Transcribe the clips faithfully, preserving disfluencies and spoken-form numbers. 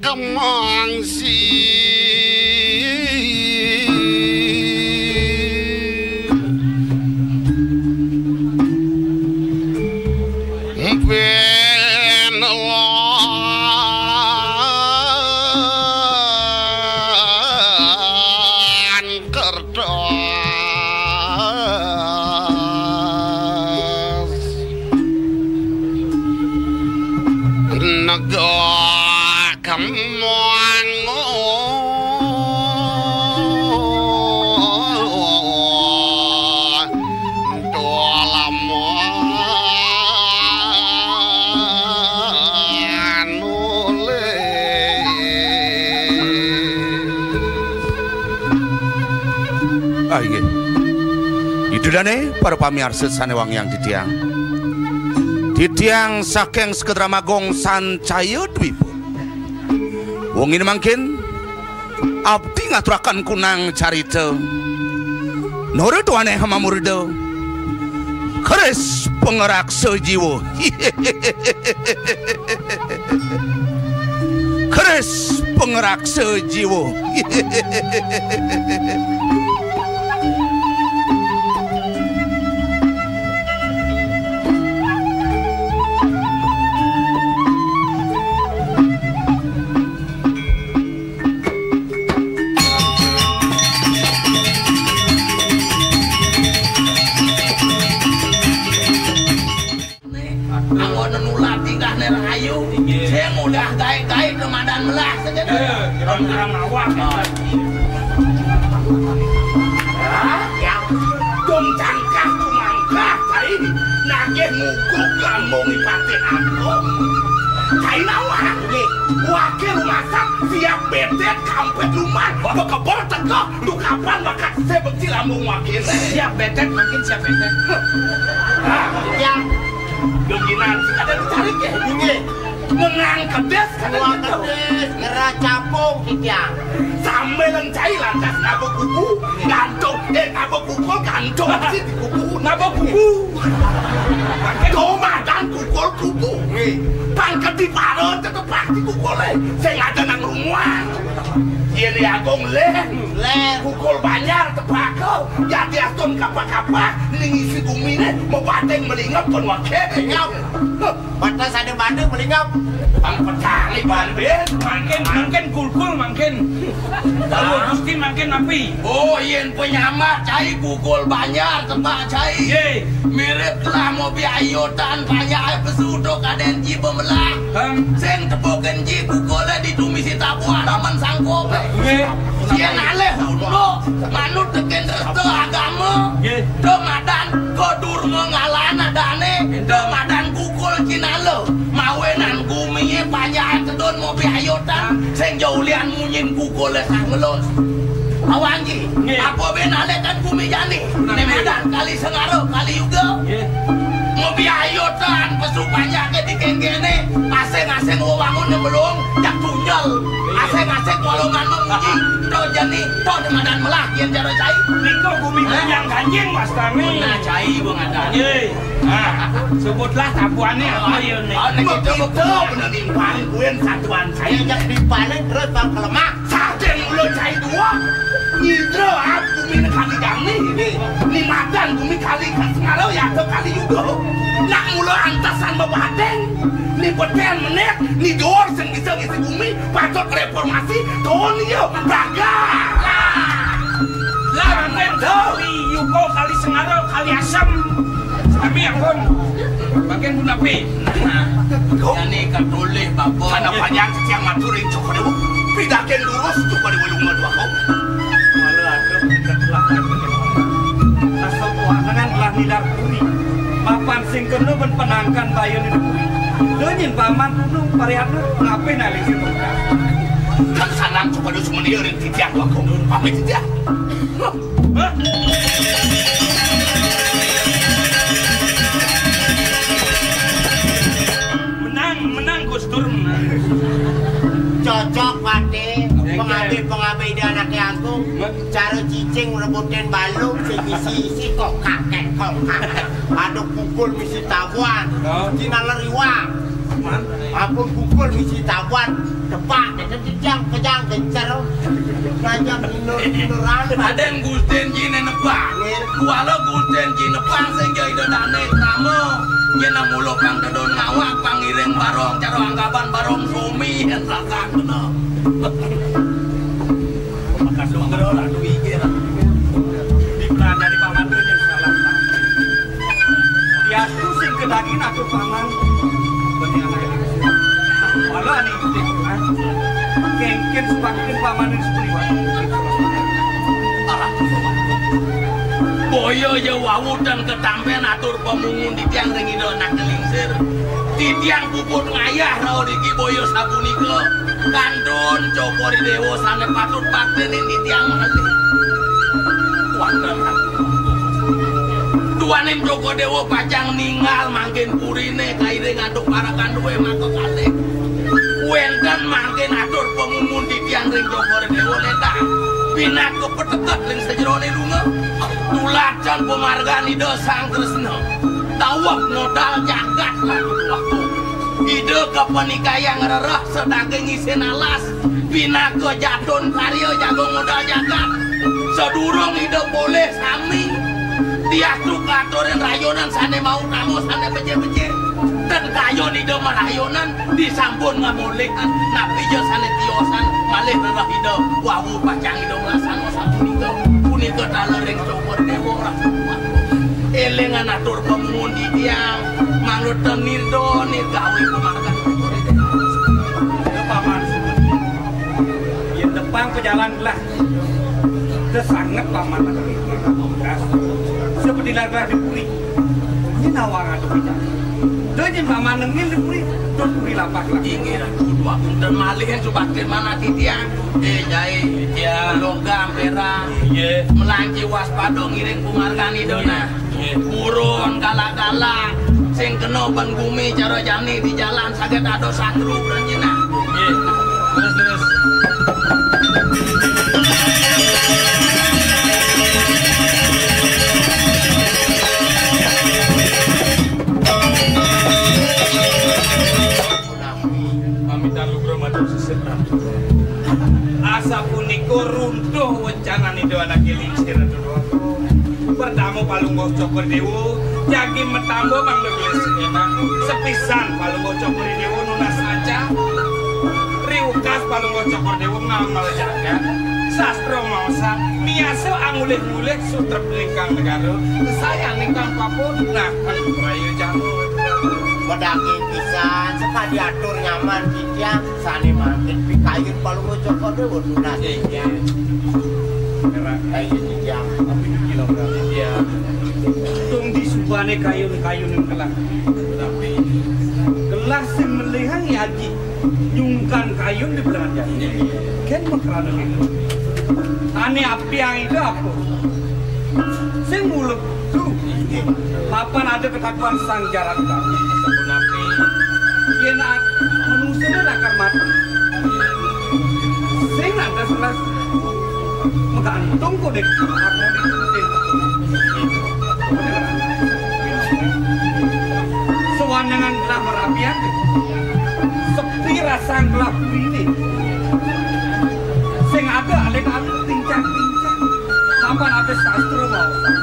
Makemangsi penelan kertas negak kemangun dalam nulis. Ah, inggih. Ida dané para pamiarsa sané wangiang titiang. Titiang saking Sekedra Magong Sancaya Dwipa. Wengi mangkin abdi ngaturaken kunang carita. Nara tuane mamurda. Keris pangraksa jiwa. Keris pangraksa jiwa. Anggone nular tingkahne rahayu. Inggih. Sing udah gaé-gaé ke madan melah saja. Nggih, kira-kira ngawak. Ah. Ah, ya. Dong cangkah cumangkah, cai. Nagih nguguk lambung ipatih agung. Cai nawak. Nggih. Wakil rumasak siap bedet kampet luman. Bekebor tegeh. Duh, kapan bakat saya bekti lambung makin. Siap betet, makin siap betet. Hah? Ya. Gengginan, sing ada ditarik ya? Inggih. Mengang kedes, kada Wah, gitu. Kedes, ngera capung, titiang. Sambil lencai lantas ngaba kuku, gantung. Eh, ngaba kuku, gantung. Sih di kuku. Ngaba kuku. Tuh, madan kukul kuku. Nggih. Pangketi para tetep pasti kukule. Sing ada nang rumah. Yen Agung leh. Leh. Kukul banjar tepaka. Yati astun kapa-kapa. Ning isi gumine. Mebadeng melingap pun wake. Melingap. Huh. Batas ada bande melingap. Pang petang iban ben. Mangkin, mangkin kulkul mangkin. Lalu Gusti mangkin napi? Oh, yen penyamar cai kukul banjar tebak cai. Ye. Mirip telah mobi ayotan panjak ae pesutuk aden ji bemelah. Hah? Sing tepukin ji kukule ditumisi tabuhan amen sangkup. Nggih. Yen alih unduk manut teken resta agama. Nggih. Demadan ke durma ngalan adane. Demadan kukul cinala. Mawinan gumie panjakan tedun mobi ayotan. Sing jaulian munyin kukule sah ngelus. Awangi, nggih. Apa ben alih kan gumi jani? Nggih. Nemadan kali sengara, kali yuga. Nggih. Mobi ayotan pesu panjake di kenggene, asing-asing wewangun belum, jak tunjel. Nggih. Asing-asing walongan memuji, to jani, to nemadan melah, yen cara cai. Nika gumi Hah? Yang ganjing, Mas Tami. Nah, cai, Bung Adan. Nggih. Nah, sebutlah tabuane apa ya, nih? Oh, nek kita bener nimpang, kuen satuan cai. Yang jak nimpanin terus bang kelemak. Saking mulut cai dua, nyidra ap bumi ne kali jani, ni madan bumi kali kasengara, ya atau kali yuga. Nak mula antasan bebadeng, ni beten menit, ni dor sing bisa ngisi bumi, patut reformasi, tahun iya, bagal. Lah, mungkin kali yuga, kali sengara, kali asam. Sami ampun. Bagian pun api. Jani katulih bapa. Sana panjang titiang matur ring Cokor Dewa. Pidakin lurus Cokor Dewa lunga dua kau. Mala ada berkat telah. Asa kuanangan telah nidar puri. Mapan sing kena ben penangkan baya nidar puri. Denyin paman tunung parihatna ngapin aling sing. Kan sanang Cokor Dewa sumenia ring titiang dua kau. Pamit titiang. Menang, menang, Gus Dur menang. Cocok, Pati. Pengabih-pengabih di anaknya aku. Cara cicing rebutin balung, sing isi-isi, kok kakek, kok kakek. Aduk pukul misi tabuan. Oh. Cina leriwang. Ampun pukul misi tawan, tepak, dadi jang kejang gencer. Kajang inur-inuran. Aden Gustin Jine nebak. Kuala Gustin Jine nebak sing jai dodane krama. Yen mula pang dedon ngawak, pang iring barong, cara anggaban barong sumi, yen rasan kena. Bekas nugroh lah duwe iki lah. Dipelajari paman tu yang salah. Diastu sing kedaging atur paman. Wala ni, kengken subakin paman ini seperti. Boyo ya wawu dan ketampen atur pemungun di tiang ring ida anak kelingsir. Titiang puput ngayah rauh niki boya sapunika. Kantun Cokor Dewa sane patut baktenin titiang malih. Wonten. Duaning Cokor Dewa pacang ningal mangkin purine kairing antuk parakan duwe maka kalih. Wenten mangkin atur pemumun titiang ring Cokor Dewa letah. Pinaka petetet ring sajerone lunga. Tuladan pamargan Ida Sang Kresna. Dawuh modal jagat lan waktu. Ida kapanikayang rereh sadaging isin alas, pinaka jatun karya jaga modal jagat. Sadurung Ida polih sami, diastu katurin rayonan sane mau tama sane becik-becik. Dan kayun Ida marayonan disampun ngamolihan, napi ja sane tiosan malih rereh Ida wawu pacang Ida nglaksanakang sapunika. Punika taler ring Cokor Dewa. Elingan atur pamumun titiang, mangda tenirda nirgawi pamargan. Paman, yen tepang pejalan gelah, da sanget paman lagi. Seperti lah di puri. Ini nawang atuh pican. Da yen paman nengin di puri, da puri lapas lah. Inggih, Ratu. Dua punten malih yen subaktin manah titiang. Eh, Jai. Ya. Logam, Pera. Iya. Melanci waspada ngiring pamargan Ida nah. Nggih. Purun galak-galak, sing kena ban gumi cara jani di jalan saget ada satru berenjina. Nggih. Terus, terus. Pamitan lugra matur sisip, Ratu. Asapunika runtuh wencanane Ida Anak Kelingsir, Ratu. Pertama Palungguh Cokor Dewa jagi metamba mangda gelis enak. Sepisan Palungguh Cokor Dewa nunas aja. Riukas Palungguh Cokor Dewa ngamal jagat. Sastra maosan miasa angulih-ngulih sutrep lingkang negara. Sayan lingkang papun nah kan prayojan. Medaki pisan, sekadi atur nyaman titiang, sane mangkin pikayun Palungguh Cokor Dewa nunas. Iya. Kaya titiang. Iya. Tung di subane kayun-kayun yang kelah. Tapi kelah sing melihang ya aji. Nyungkan kayun di belangan jati. Ken makrana kene. Ane apiang Ida apa? Sing mulek tu. Mapan ada ketakuan sang jaran tadi. Sapunapi. Yen a-, manusia ni lakar mati. Sing ada selas menggantung kok dek. Aku di. Sewanengan gelah merapian. Sepi rasa gelah purine. Sing ada alih-alih tincang-tincang. Mapan ada sastra maosan.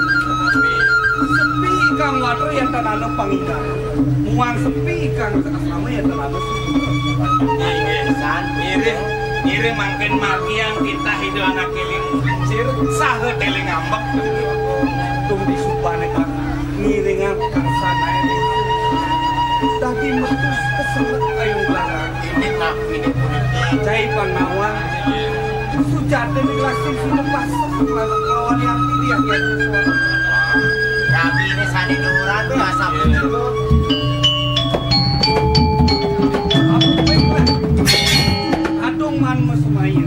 Sepi ikang watra yen tanana pangingan. Muang sepi ikang asrama yen tanana subur. Inggih, san. Ngiring, ngiring mangkin margiang titah Ida Anak Kelingsir saha teling ambek. Tung di subane kang ngiringan karsanae. Dadi metus keselek kayung gelarang. Ini nak ini puniki. Cai Pangawa. Sujatine gelah sing sumepas lawan ati dia. Rabi ini sane nuran be asap. Adung man mesumaya.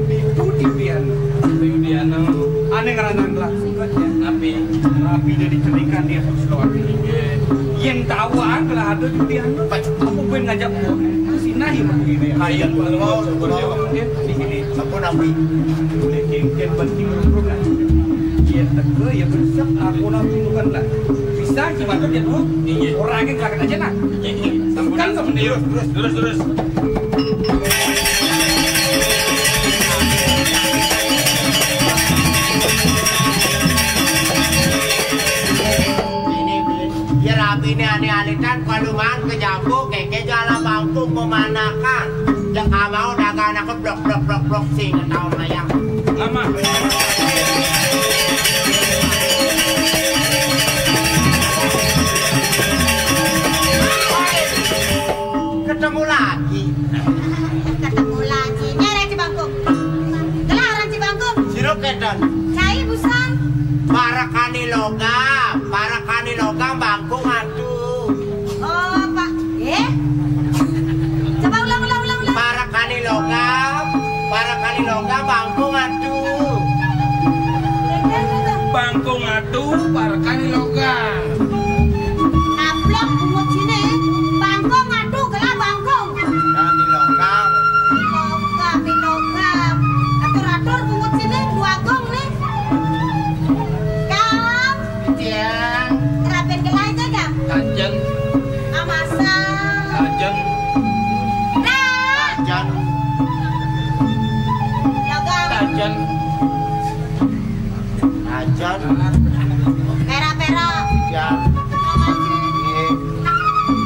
Ibu Diwian. Diwian. Ane ngranang gelah. Napi? Rabi dia dicerikan dia sesuatu. Yen tahu ah, kalau ada tu dia apa pun ngajak gua. Sini ya begini. Ayan kalau di sini. Apa napi? Boleh kengken penting rumah. Yen teka ya besok aku napi bukan lah. Dah, gimana dia tuh? Iya. Orangnya gerakan aja, nah. Iya, iya. Sampunan, sampunan. Terus, terus, terus. Ini, ini. Ya, rabi ini aneh-aneh kan, kalau makan ke jambu, kayak jalan bangku, pemanakan. Jangan mau dagang anak blok, blok, blok, blok, sing, tahu mayang. Lama. Ketemu lagi. Ketemu lagi. Nyerah Cibangkuk. Gelaran Cibangkuk. Sirup keton. Cai busang. Parakani logam. Parakani logam bangkung atuh. Oh, Pak. Eh? Coba ulang, ulang, ulang, ulang. Parakani logam. Parakani logam bangkung atuh. Bangkung atuh, parakani logam. Ablok bungut sini. Bangkung atuh, gelah bangkung. Nah, di logam. Logam, di logam. Atur-atur bungut sini, dua gong nih. Gam. Tiang. Rapin gelah aja, Gam. Kajen. Amasa. Kajen. Dah. Kajen. Logam. Kajen. Ajan. Pera-pera. Ya. Nggih.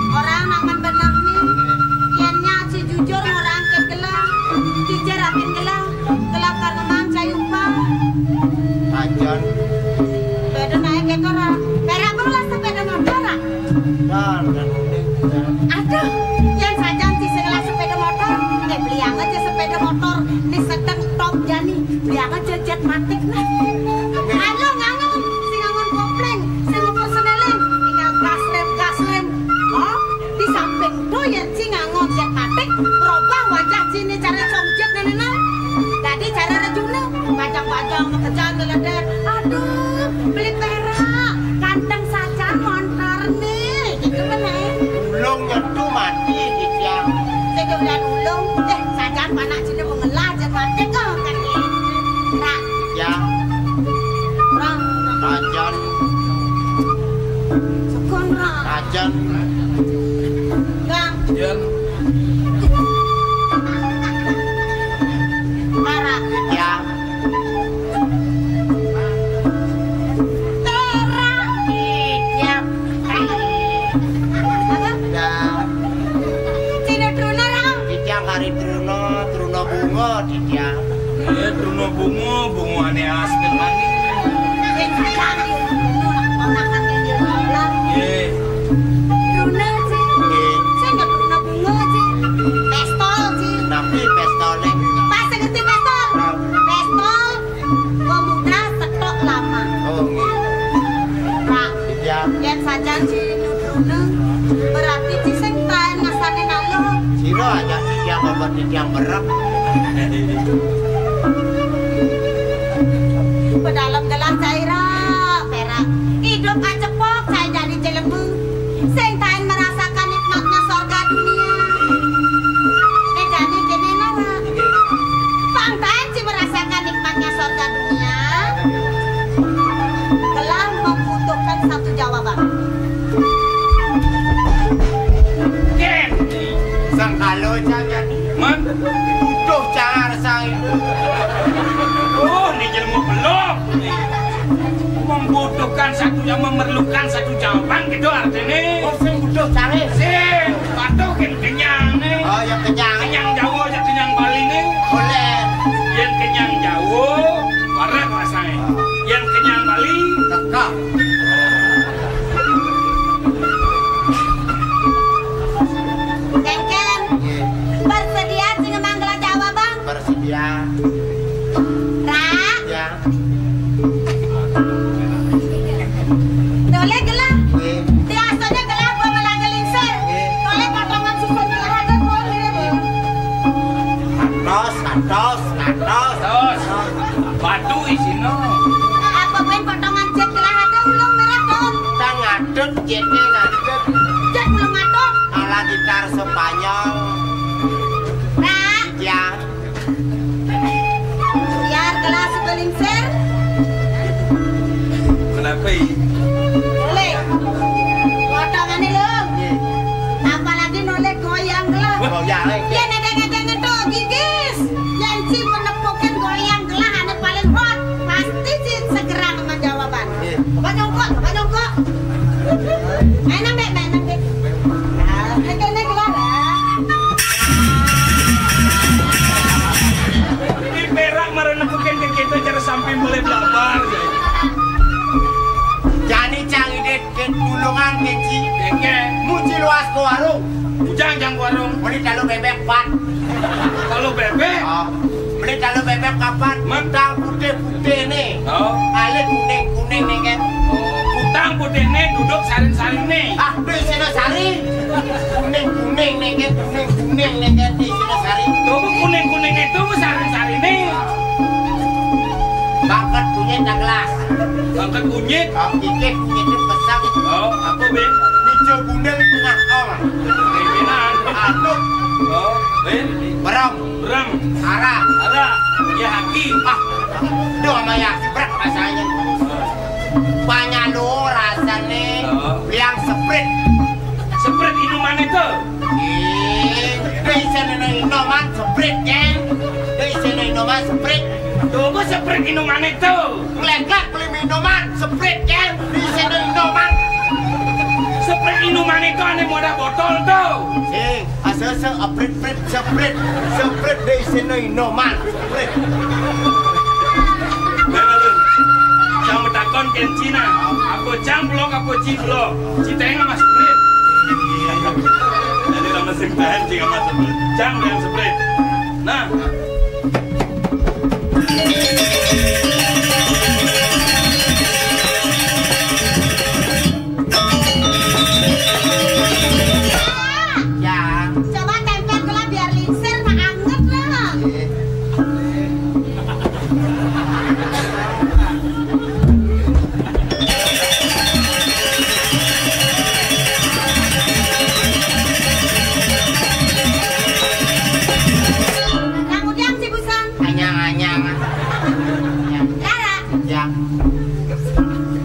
Orang nak men bener nih. Nggih. Yen nyak si jujur orang ke gelah. Cicer apin gelah. Gelap karena mang cai umpang. Ajan. Beda naik ke kora. Pera perlu lah sepeda motor, ah. Nah, nah, nah, nah. Aduh, yen sajan ci sing ngelah sepeda motor, eh, beli aja sepeda motor, ni sedeng top jani, beli aja jet matik nah. Anu ngangon, sing ngangon kopling, sing ngukur seneling, tinggal gas rem, gas rem. Oh, di samping tuh yen ci ngangon jet matik, berubah wajah ci ni cara songjet nenek nah. Jadi cara rejuna, bajang-bajang, kekejar, ngeledek. Aduh, beli perak, ganteng saja montor nih, gitu kan, eh? Ulung nyetu mati, Titiang. Sing dolan ulung, eh, sajan panak sini mengelah, jan mati kok, kan, eh? Rak. Ya. Rong, rong. Rajan. Sukun, rong. Rajan. Bang. Jen. Perak. Ya. Perak. Iya. Apa? Ya. Cina Truna, Rang. Titiang hari Truna, Truna bunga, Titiang. Eh, Truna bunga, bunga ane aspen mani. Eh, Truna, ponakan ini, Rang. Eh. Truna, sih. Eh. Saya nggak Truna bunga, sih. Pistol, sih. Tapi pistolnya. Pas ngerti pistol. Nah. Pistol. Pemuda setok lama. Oh, nggih. Pak, iya. Yen sajan si Nutruna, berarti ci sing taen ngasane nalo. Sira aja titiang obat titiang berek. Pedalem gelah caira, perak. Hidup acepok, cai dari jelema. Sing taen merasakan nikmatnya sorga dunia. Eh, jani kene, Nara. Bang taen ci merasakan nikmatnya sorga dunia. Telah membutuhkan satu jawaban. Ken, sangkalo jangan. Man? Butuh cara saya. Oh, ini jelema belum. Membutuhkan satu, yang memerlukan satu jawaban gitu artinya. Oh, sing butuh cari. Sing, patuh kan kenyang nih. Oh, yang kenyang. Kenyang Jawa aja kenyang Bali nih. Boleh. Yang kenyang Jawa, warak rasanya. Yang kenyang Bali, teka. Kengken, bersedia sing ngemang gelah jawaban? Bersedia. Ra? Ya. Tole gelah. Nggih. Biasanya gelah apa melanggar lingsir? Nggih. Tole potongan susun gelah ada, Bu, mirip, Bu. Atos, atos, atos. Atos. Batu isino. Apa ben potongan jet gelah ada, ulung mirip, Don? Kita ngadut, jetnya ngadut. Jet ulung ngadut. Ala gitar Spanyol. Ra? Ya. Biar gelas belingsir. Kenapa, I? Boleh. Longan keci. Oke. Muji luas ke warung. Ujang jang warung. Beli talu bebek pat. Talu bebek. Oh. Beli talu bebek kapan? Mentang putih-putih nih. Oh. Alit kuning-kuning nih kan. Oh, kutang putih nih, duduk saring-saring nih. Ah, di sini sari. Kuning-kuning nih kan, kuning-kuning nih kan, di sini sari. Tuh, kuning-kuning itu saring-saring nih. Bangkat kunyit dah gelas. Bangkat kunyit. Oh, kikit kunyit itu besar. Oh, apa, Bin? Nijo bundel tengah ong. Pimpinan. Aduh. Oh, Bin. Berem. Berem. Ara. Ara. Ya, haki. Ah, doh sama ya, berat rasanya. Banyak lo rasanya. Oh. Bilang seprit. Seprit inuman itu. Ih, di sini nih inuman seprit, kan? Di sini inuman seprit. Tunggu seprit inuman itu. Ngelengkak beli minuman, seprit, kan? Di sini inuman. Seprit inuman itu aneh modal botol tuh. Sing, asal se aprit-prit, seprit, seprit di sini inuman, seprit. Bener, Lun. Cang betakon ken Cina. Apa cang blok, apa ci blok? Citeng sama seprit. Jadi lama sing tahan cing sama seprit. Cang yang seprit. Nah. Ya. Coba tempel gelah biar lingsir, mah anget lah. Nah, ujang si Busan. Anyang-anyang. Rara. Ya.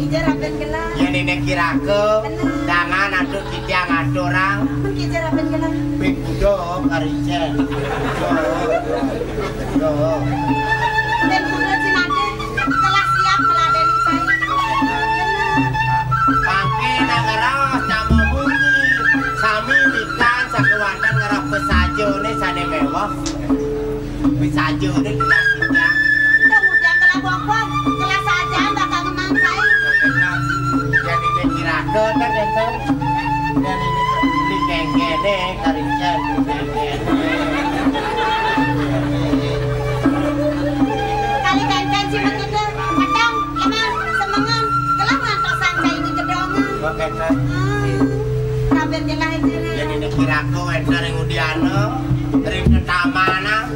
Ija raben gelah. Ya, nenek kirake. Bener. Jangan atuh kita ngatur orang. Mun ija raben gelah. Ping kuda karicen. Kuda. Kuda. Ben kuda cina deh. Telah siap meladeni saya. Bener. Pangke nang ngeros nama muni. Sami wikan sakewanten ngerah pesajone sane mewah. Wis aja udah jelas ya. Udah mudah kelah bokong, kelas aja bakal ngemang saya. Jadi kira-kira kan enten. Dari ini kengkene karincen kengkene. Kali kengken sih begitu, medang, lemah, semengan, kelah ngantosan saya ini gedongan. Oke, Kak. Hmm, kabeh jelas aja. Jadi ini kira-kira enten yang udiana, ring ketamanan.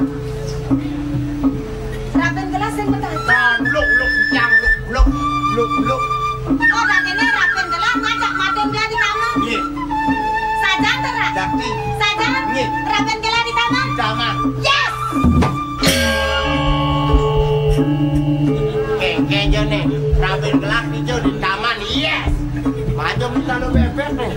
Raben gelah sing betul. Nah, luk, luk, yang luk, luk, luk, luk. Oh, dan ini raben gelah ngajak maden dia di kamar. Nggih. Saja tuh, Ra. Dakti. Saja. Nggih. Raben gelah di kamar. Di kamar. Yes. Kengkenya nih, raben gelah hijau di taman. Yes. Maju kita lo bebek nih.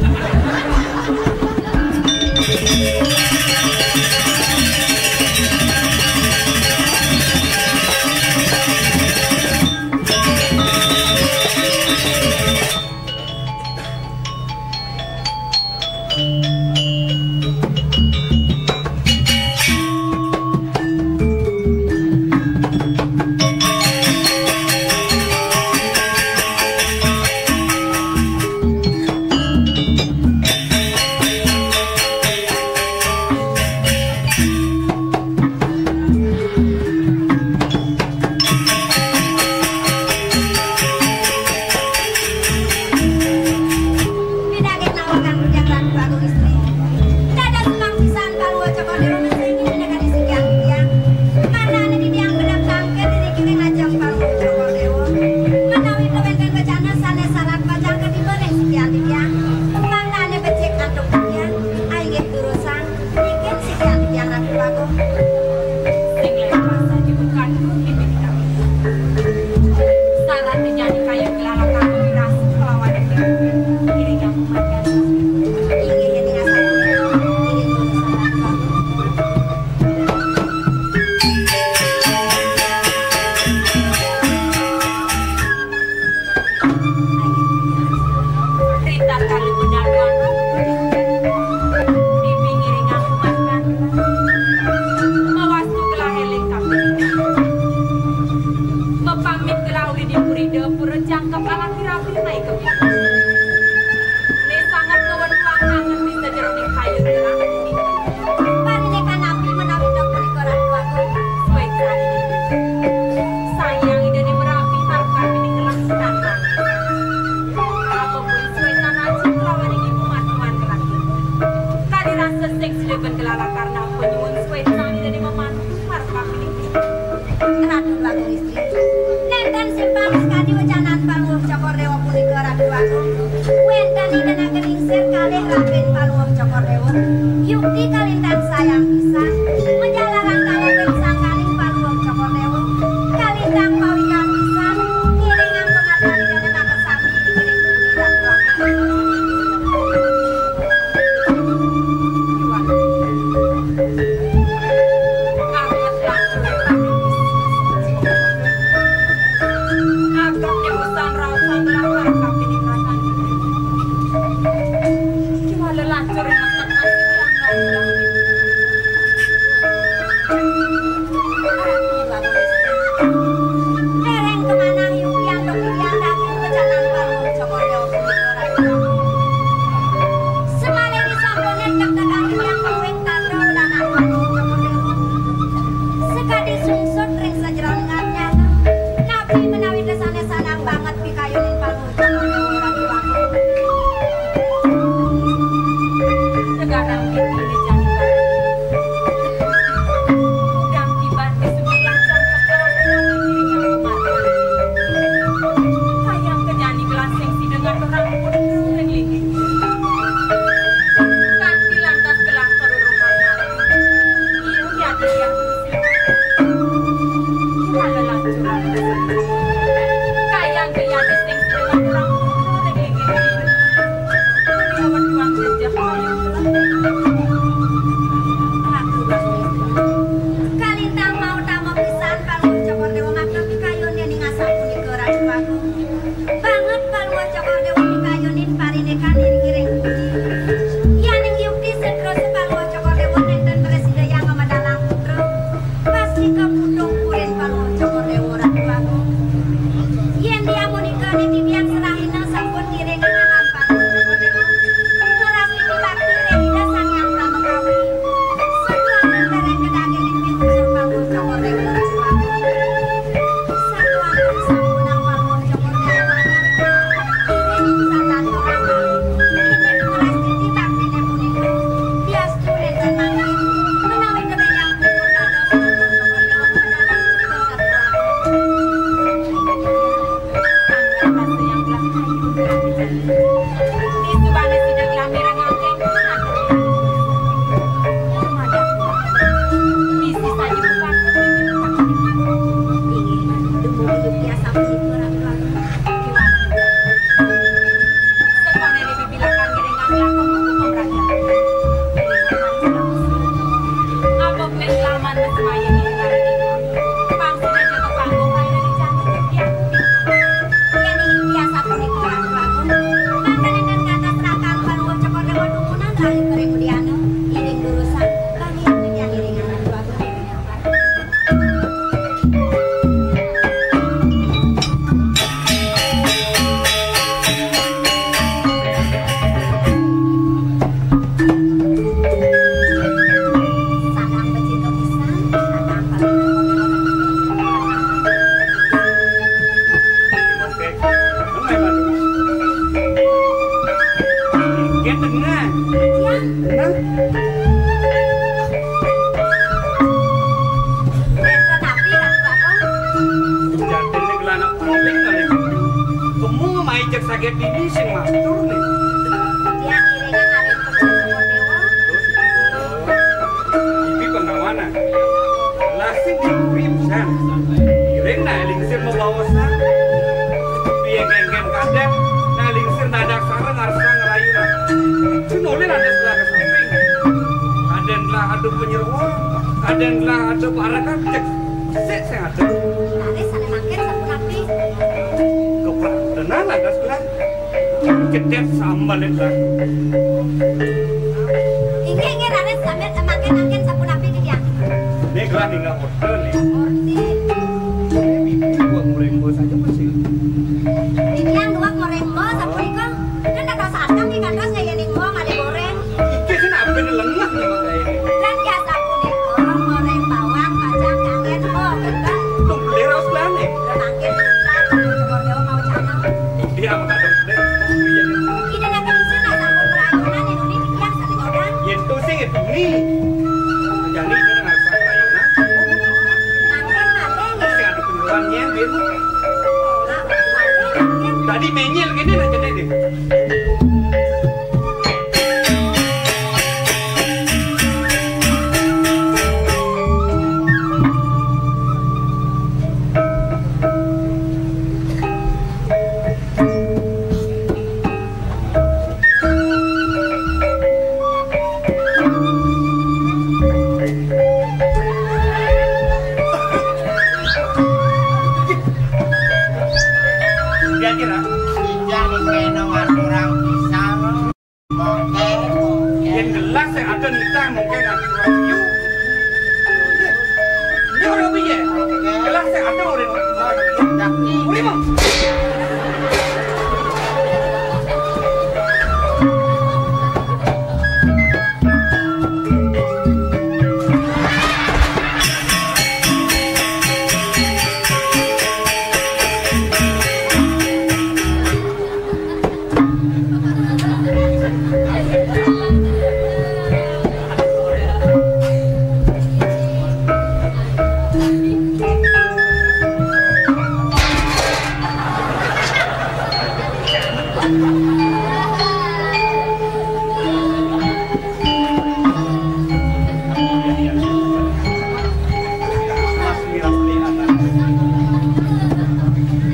Pinanggih nawakan bujang ratu agung istri. Dina Geningsir kalih raden Palungguh Cokor Dewa. Yukti kalintang sayang pisan. Majalarang kalih ring sangkaning Palungguh Cokor Dewa. Kalintang pawikan pisan. Ngiringang pangartani dana maka sami dikiring budi dan Dereng kemanah yukti antuk titiang daging becanan Palungguh Cokor Dewa punika, Raden. Semaliwé sampun nektek tetapi titiang mungguing tandra wedanan Palungguh Cokor Dewa. Sakadi sungsut ring sajeroning arnyana, napi menawi dasane sanang banget pikayunin Palungguh Cokor Dewa, Ratu Agung. Sekarang pikirin jani. Udang tiban di sebelah jam sekarang. Kayang kenyani gelasing si dengan orang pun ring linggih. Kanti lantas gelah perurungan mati. Iya, iya, iya. Kala lancuran. Kayang kenyani sing si dengan orang pun ring linggih. Menawi awetuang jejeh kayang. Kalintang mau tama pisan Palungguh Cokor Dewa makna pikayun dening asapunika, Ratu Agung. Banget Palungguh Cokor Dewa pikayunin parindikan ing iring budi. Yaning yukti seterus Palungguh Cokor Dewa nenten prasida yang ngemedalang putra. Pastika pudung purin Palungguh Cokor Dewa, Ratu Agung. Yen diamunika niti biang serahina sampun ngiring anak Palungguh Cokor Dewa. Ngeras niti bakti ring Ida Sang Hyang Pramakawi. Saduaning dereng kedagingin piunsur Palungguh Cokor Dewa, Ratu Agung. Saduaning sampunang Palungguh Cokor Dewa. Iring satantu ramal. Inggih ngeras niti baktine punika. Diastu nenten mangkin. Menawi kebenyang pupur dados Palungguh Cokor Dewa. Tanggal rasa yang telah hancur. Di subane sida gelah mirengake. Misi saja bukan. Inggih, dumugi yukti asapunika, Ratu Agung. Sekone bilakan ngiringang lakon pemeragan. Apa kuwi laman wis mayeng ing ngarep? Pang sida jaga panggung kaya ning jangkep. Yen ing biasa punika, Ratu Agung, mangkane ingkang kantos rakang Palungguh Cokor Dewa tumunan rahayu ring Udiana, iring durusan, kangge titiang iringan, Ratu Agung. Sangat becik pisan. Nggih, tengah. Iya. Tengah. Wénten napi, Ratu Agung? Jatine gelah anak paling kali. Kemu mai cek saget dini sing matur nih. Titiang iringan arin Palungguh Cokor Dewa. Iki pengawanan. Lah sing diburi pisan. Iring nah lingsir mabaosan. Piye kengken kadek, nah lingsir nadak sareng arsang rayu nah. Cunulin ada sebelah ke samping. Kadén lah ada penyeroan, kadén lah ada parakan, cek sik sing ada. Raris sane mangkin sapunapi? Keprang tenan ada sebelah. Cetet sambal itu. Inggih, inggih, raris sambil mangkin, mangkin sapunapi titiang? Nih, gelah ninggal order nih. Order. Ini bibi gua ngoreng bos aja masih. Titiang dua ngoreng bos, sapunika? Kan kata saat kami kantos ngeyening bos malih goreng. Iki sing apa ini lengah nih, Mak, kayak ini? Kan biasa punika, ngoreng bawang, kacang, kangen, bos, kan? Tuh, beli raus belane. Udah mangkin, bukan, cokor dewa mau canang. Iya, Mak, kadang sedih. Ida nak kencing, nak sampun berayunan, ini unik, yang satu orang. Ya, itu sih, itu nih. Jadi, itu nggak usah berayunan. Mangkin, mangkin, ya. Sing ada keperluannya, Bin. Mak, mangkin, mangkin. Tadi menyel gini, nah, jadi deh. Mungkin aku. Yuk. Ini orang apa ya? Jelas saya ada orang. Udah. Udah, Mang.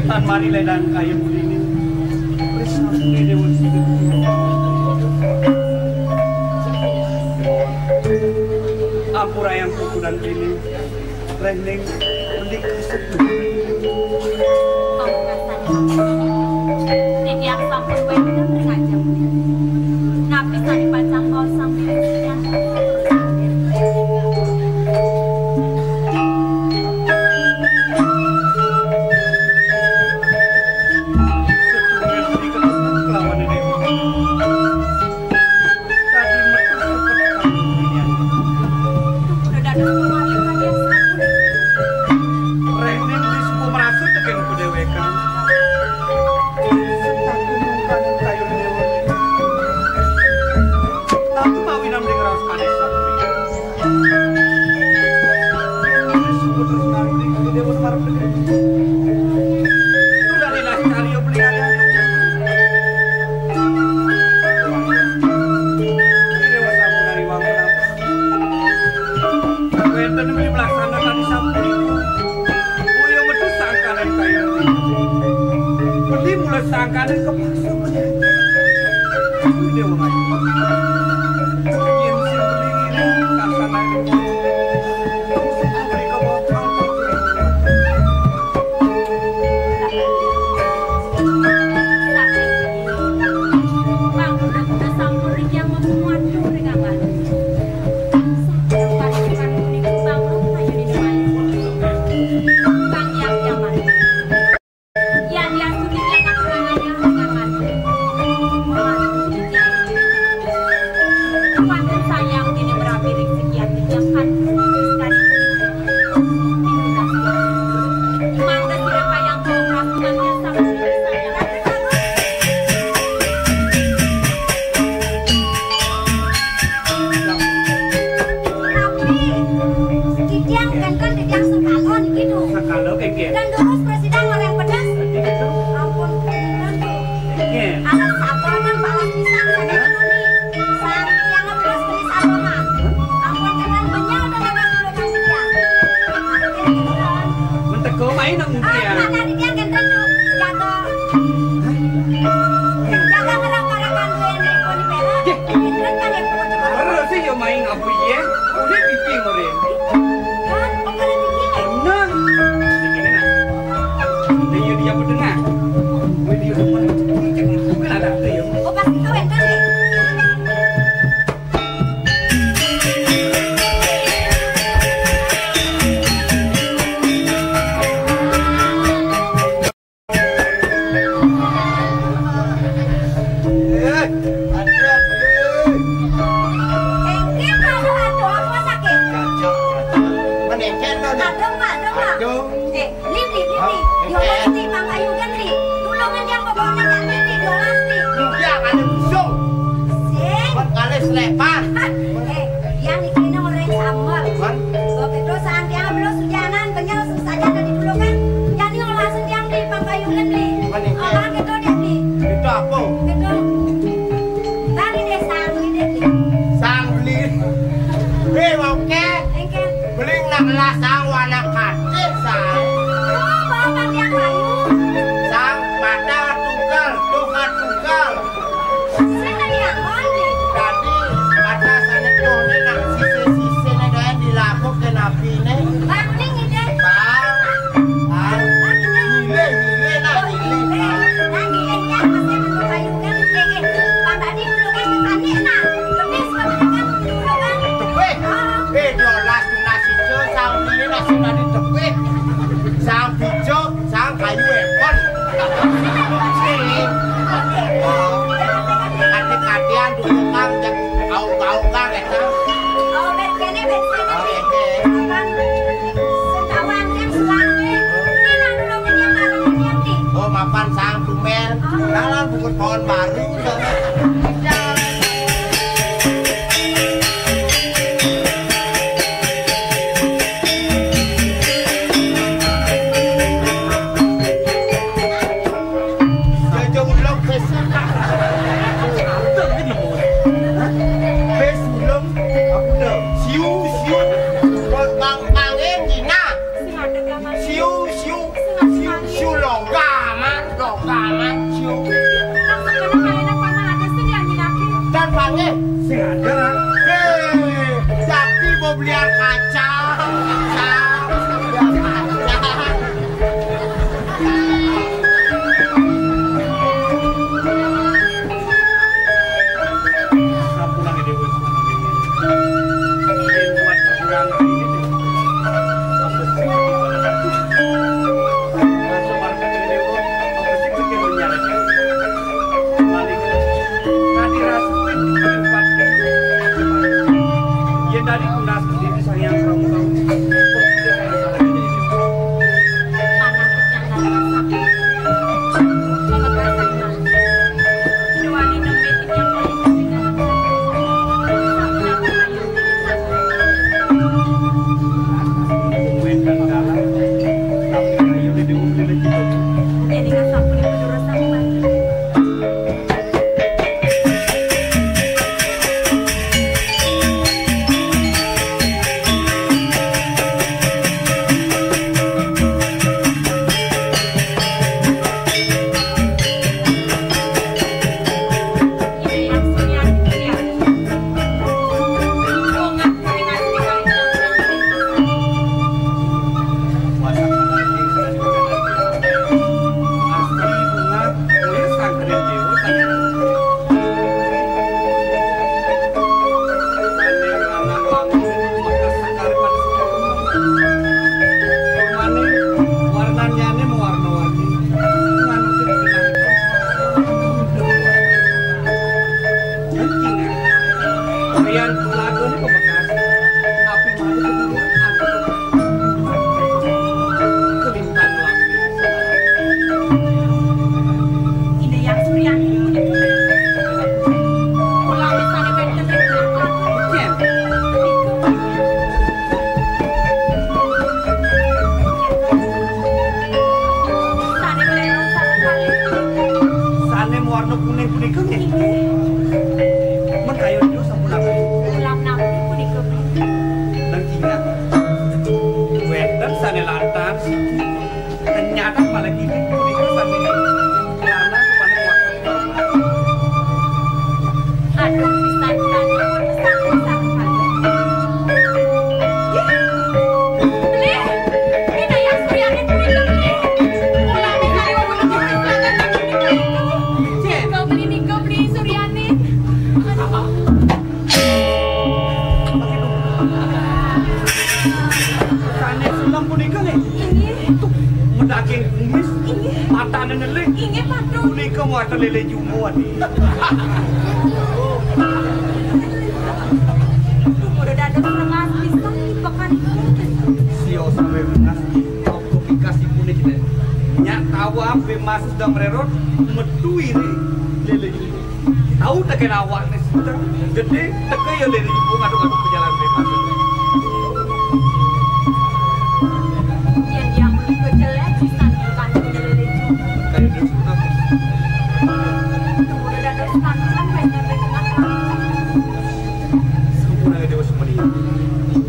Tan mari ledang kayun dini. Wis sampe dewe sini. Ampura yang kukudan dini. Rengning mending kasep. Pamungkasan titiang sampun wénten ring ajeng. Napi sané pacang baos sami ring sikian. Setunggal beli ketemu kelawan Déwa. Tadi metu sepet kami. Udah dados pemaling kalian sampun. Rene mesti suku merasa tekan pedéwékan. Setaku mungkan kayu Déwa. Tapi mawinan di ngeras kanis satu. Suku terus ngaruni ke Déwa Semar. Sudah dinas cari beli ada. Déwa sampun dari wangun. Wénten mili melaksana tadi sampun. Boya metu sangkaning kaya. Beli mula sangkaning kepaksa meneh. Déwa maju. Yén sing beli ngene, kasanane. Sing beli kepaksa. Sampun ring yang ngomong waduh ring awan. Sampun pasukan kuning kubang rupa yuni dewan. Bang yang nyaman. Yan yang suci yang aturang ayah ring awan. Waduh, yang. Kuatan sayang dini berapi ring sekian tindakan. Sekali. Titiang kénten titiang sengkala niki. Sengkala kénkén. Dan terus presiden orang pedas. Nggih, gitu. Ampun, kénten. Nggih. Alas sabar dan balas pisang sané niki. Sang yang terus beli sabar, Mas. Ampun, kénten benyal dan ada dulu kan titiang. Ampun, kénten. Mentega main nang ngendi ya? Ah, mana titiang kénten tuh. Jatuh. Jaga ngerang-ngerang duwe ning poni perak. Nggih. Pinten kali yang pun cepat. Terus sih yo main apa ya? Udah pipi ngoren. Kan, kok kalian pipi? Bener. Ini nak. Dia dia pedengah. Gue dia depan. Mungkin ada tuh ya. Oh, pasti kau yang kali. Engké, aduh, aduh, apa sakit? Adem, adem, Mak. Adem. Eh, Li, Li, Li, Li. Hah? Diolas, Li, Mang Ayu, Li. Tulungan yang bawa anak, Li, Li, diolas, Li. Sing. Buat kali selepan. Eh, yang iki ini orang sambel. Buat? Begitu saat yang belum sujanan, benyal saja ada di dulu kan. Jadi olasan yang di Pangkayunan, Li. Mana, Kak? Orang gitu deh, Li. Itu apa? Gitu. Tadi deh, sang, ini deh, Li. Sang, Li. Weh, oke. Engké. Beling nak lasang wana katik, sang. Oh, bawa pandian kayu. Sang, patah tunggal, tukar tunggal. Sing nang yang on, Li. Tadi, patah sané tuh, né, nak sisé-sisé, né, daya dilakukan nabi, né. Bang, ini ngidih. Bang. Bang. Bang, ini. Ngilih, ngilih, nak, ngilih, Bang. Nah, ngilihnya, masih bentuk kayu, kan? Eh, eh, Bang, tadi dulu kan, tadi, nah. Lebih suka makan dulu, kan? Oh, bet kene, bet kene, bet. Mapan sekawan kan selangke. Ini nang nulungin yang nulungin yang ti. Oh, mapan sang tumen. Dalam bungkus pohon baru. Jaja ulang besok. Bes ulang. Aku dah. Siu, siu. Bang, bangin Cina. Siu, siu. Siu, siu longgaman, longgaman, siu. Dan panggil. Sing ada. Hei, tapi mau belian kacang. Kacang, belian kacang. Yen dari tunas sendiri saya yang kurang tahu. Sane mawarna kuning punika nggih. Mun kayun niku sampun akeh. Ulam napi punika? Nang Cina. Wenten sane lantan siki. Ternyata malah gini punika sane lanang rupane kuat. Aduh, pisan, pisan, pisan, pisan. Ih, Beli, ini yang Suryani punika, Beli. Ulah pisan, ibu, ibu, ibu, ibu, ibu. Nika, Beli, nika, Beli, Suryani. Aduh. Sane selem punika nggih? Inggih. Tuh, medaging kumis, inggih, matane nelih. Inggih, Pak Duk. Punika muatan lele jumbo, adi. Dumun dados rengas pisan tipekan. Sios sampai rengas, apa pikasipune kita? Nyak tawa, be mas sudah mererot, metu ini lele jumbo. Tau teken awakne sinten? Gedhe, teke ya lere ibu ngaduk-aduk pejalan bebas. Yen yang menika jelek, pisan bukan jelek. Kayak dia suka. Tunggu dados kancan, pengen di tengah kancan. Sampun ae dewa semeni.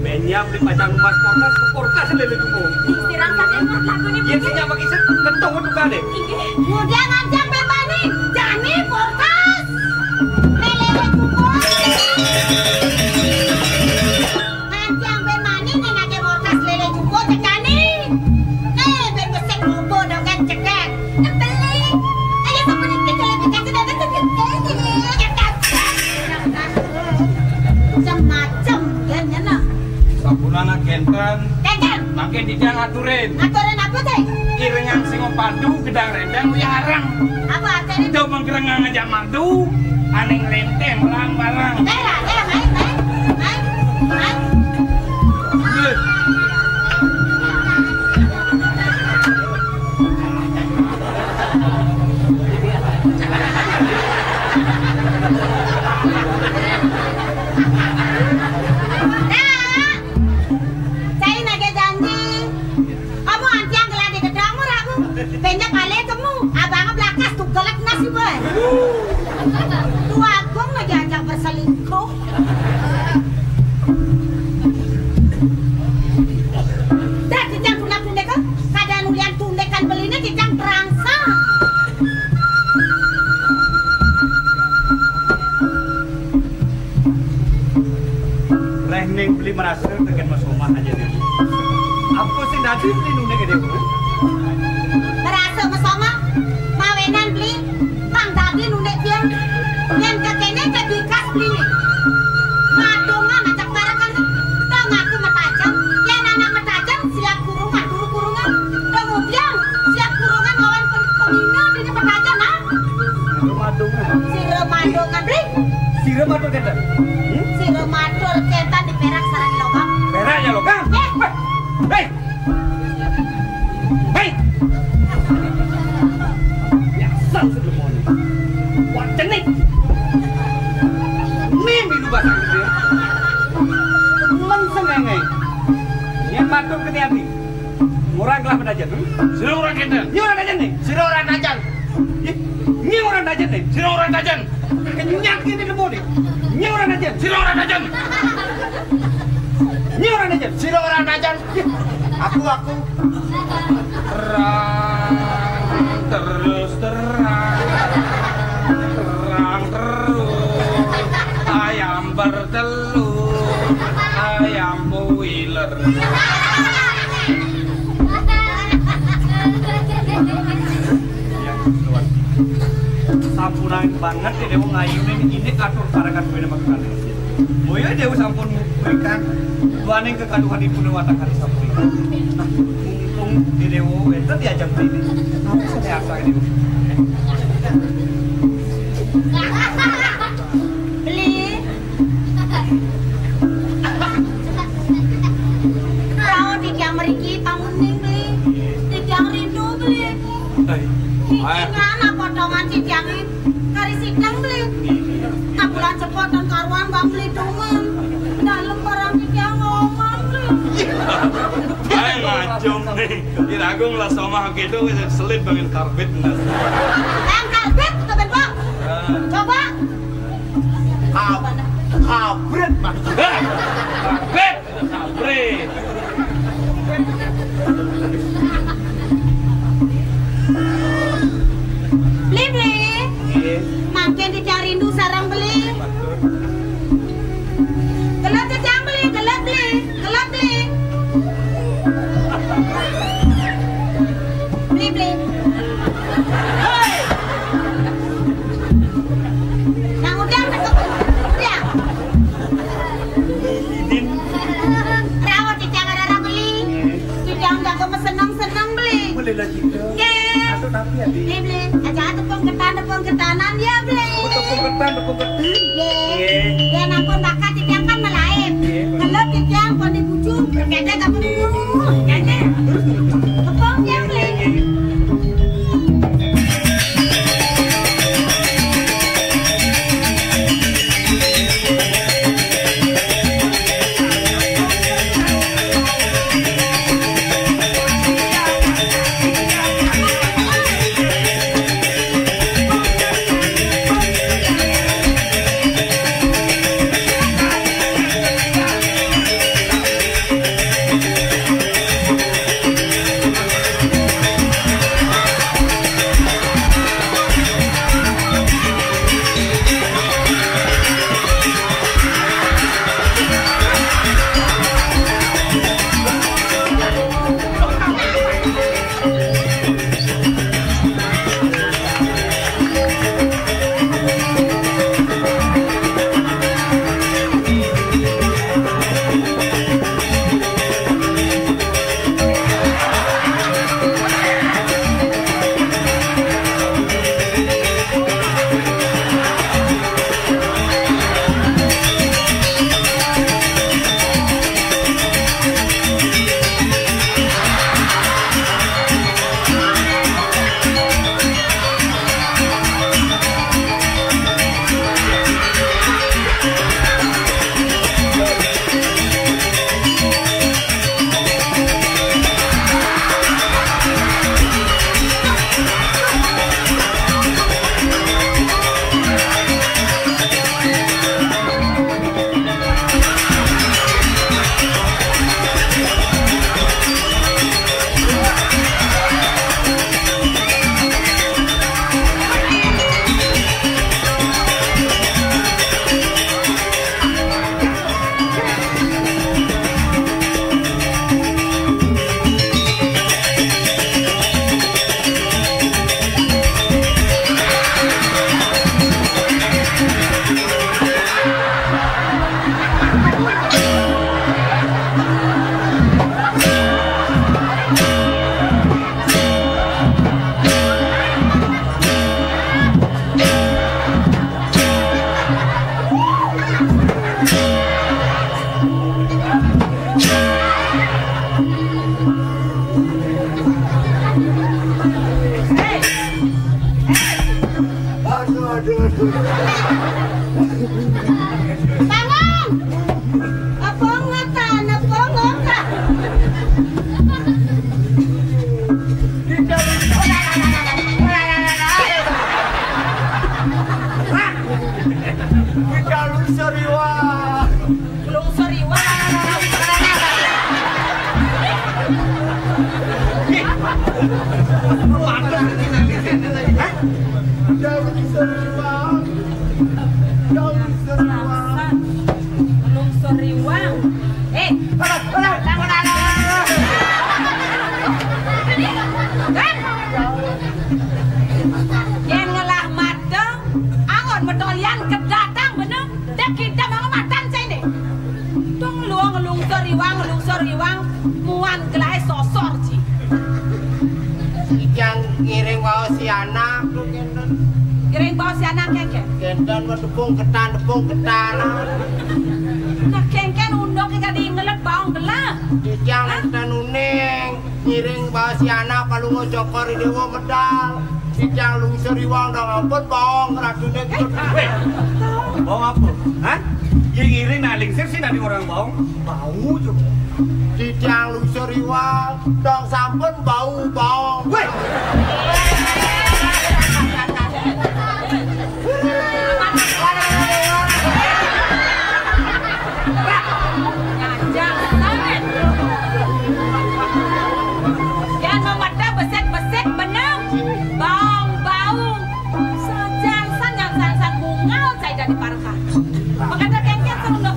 Menyang di pacang mas portas, ke portas lele jumbo. Ih, sirang saking mat lagune. Yen sing nyampak isin, ketemu tukane. Inggih. Kemudian ancang bebani, jani portas. Lele jumbo. Ancang bebani, ngenake portas lele jumbo, cekani. Eh, ben besek rubo dong kan, cekak. Nyebeli. Ayo, sampun iki klarifikasi, dadak cekak. Semacam, ya, nyana. Sampun anak kenten. Kenten. Mangke tidak ngaturin. Ngaturin apa, teh? Iringan sing padu, gedang rendang, wiharang. Apa artinya? Itu menggerengang aja mantu, aning lenteng, melang-malang. Eh, lah, eh, main, main. Agung aja ajak berselingkuh. Dah, titiang tundék-tundék, kadén ulian tundékan beliné titiang terangsang. Réh ning beli merasa tekén masomah aja deh. Apa sing dadi beli nundék gedé? Merasa masomah, mawinan beli pang dadi nundék tiang. Yén kékéné ké bikas beli. Madongan ajak parekan. Dong aku matajem, yén anak matajem siap kurungan, turu kurungan. Dong udiang siap kurungan lawan pem-, pemina dini matajem, nah. Sira madongan. Sira madongan, beli. Sira matur kénten. Hmm? Sira matur kénten di pérak sareng di lokam. Pérak ya lokam. Eh. Wéh. Héi. Héi. Biasa sedemone. Wah, cenik. Ini milu basang gedé. Men sengenge. Yén matur kéné ati. Ngurang kelah matajem. Sira ngurang kénten. Nyuruh aja nih. Sira ora tajen. Ih, nying ora tajen nih. Sira ora tajen. Kenyat kéné nemu nih. Nying ora tajen. Sira ora tajen. Nying ora tajen. Sira ora tajen. Ih, aku, aku. Terang, terus terang. Terang terus. Ayam bertelur. Ayam boiler. Sampunang banget ya Déwa ngayunin ini katur parekan duwéné makakane. Moyo Déwa sampun berikan duaning kekaduhan ibu lewat kali sampun. Nah, mumpung di Déwa wénten diajak ini. Apa sih asa ini? Beli. Rauh titiang mriki panguning, Beli. Titiang rindu, Beli. Hai. Iki anak potongan titiangé kari sidang, Beli. Nah, bulan cepot dan karuan Bang Beli dongeng. Dalem barang titiang ngomong, Beli. Hai, ngajum nih. Di Ragung lah sama gitu, selit bangin karbit, bener. Yang karbit, itu bentuk. Coba. Kab-, kabrit, Mas. Kabrit, kabrit. Beli, Beli. Nggih. Mangkin titiang rindu sareng Beli. Gelut titiang Beli, gelut Beli. Gelut Beli. Beli, Beli. Hei. Nang udiang, udiang. Rawat titiang arah Beli. Titiang jaga seneng-seneng, Beli. Boleh lah, Cika. Nggih. Atau tapi ya, Beli. Nggih, Beli. Aja tepung ketan, tepung ketanan ya, Beli. Oh, tepung ketan, tepung ketan. Nggih. Nggih. Ya, ampun, bakat titiang kan malaib. Nggih. Kalau titiang pun dibujuk, berkete kamu dulu. Kete. Tepung ya, Beli. Bangun! Apa ngotan? Apa ngotan? Kita lungsur iwak. Lungsur iwak. Hah? Kita lungsur iwak. Kita lungsur iwak. Lungsur iwak. Eh, yén ngelah mata, angon medolian kedatang bener. Dak kita mau matan sini. Tung luang lungsur iwang, lungsur iwang, muan gelahé sosor, Ci. Ijang ngiring baos si anak, kénten. Ngiring baos si anak, kénkén. Kénten mah tepung ketan, tepung ketan. Nah, kénkén unduk ka diingelet baong gelah. Ijang nénten uning. Ngiring baos si anak palungguh Cokor I Déwa medal. Ijang lungsur iwang dong ampun baong ratuné. Wéh, baong apa? Hah? Yé ngiring nak lingsir sih nak orang baong. Bau juga. Ijang lungsur iwang dong sampun bau baong. Wéh. Ngajak, samet. Yén mamada besik-besik beneng, baong-baong. Sajan san nyang san-san bungal cai dadi parekan. Makada kénkén saunduk.